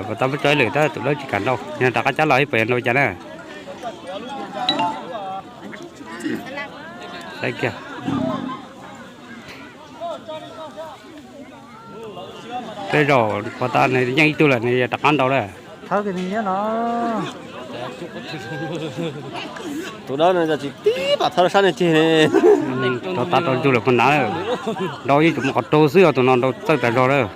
Puas tau muab tso ib lwm tab tus dawb tsis kam nrau, yog rov qab cab los ib puas yuav nrau cas na. Saib kiag. Tej zaum puas tau nws yeej ib tug lawm nws yog rov qab nrau lawm. Tus dawb no tsis tib pam thawb sab nej ceg ne. Rau tab rau ntsug lawm puag nrad, nrau yeej tsuas muaj qhov rau xwb os, tus no nrau txawj tas zog lawm.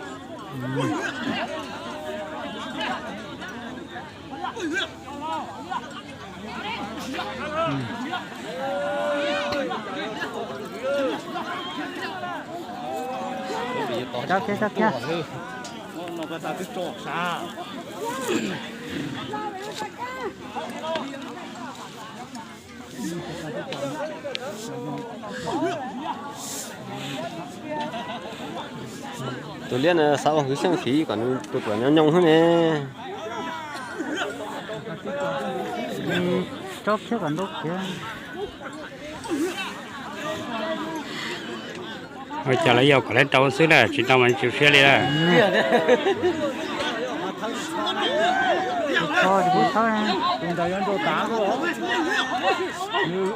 Tus liab no xav ua hwv xyeej xim kom nws tus tuam nyob nyob xwb ne. Ua cas lawv yog kom lawv rau xwb na, tsis rau mas tsis siab li na.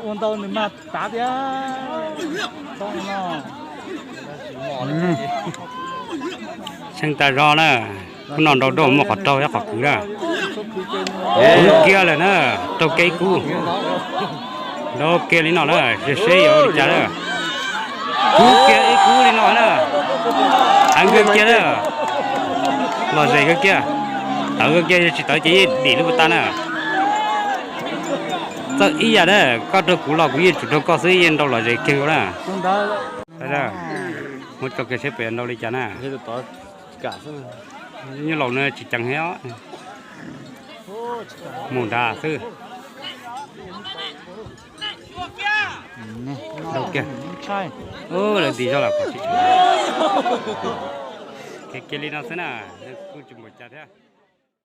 Ua ntau nws mag tav thiab. Txheej tag zog na, hnub no nrau rau muaj qhov raug thiab qhov kwv na. Kwv kiag lawm na, raug kiag ib kub. Nrau kiag li no na, seb seb yuav ua li cas na. Kwv kiag ib kub li no na. Heev kawg kiag na. Lom zem kawg kiag. Tawv kawg kiag, tsis tawv ces yeej dim lub puag ta na. Txawj ib yam na, koj raug kuv los kuv yeej tsum raug koj xwb, yeej nrau lom zem kiag nkaus na. Muab tso kiag seb puas yuav nrau li cas na. Nyuj laus no tsis ceev thiab, mus nrad xwb. Nrau kiag. Lawv nti zog lawm, kiag kiag li no xwb na, kuj tsis npaum cas thiab.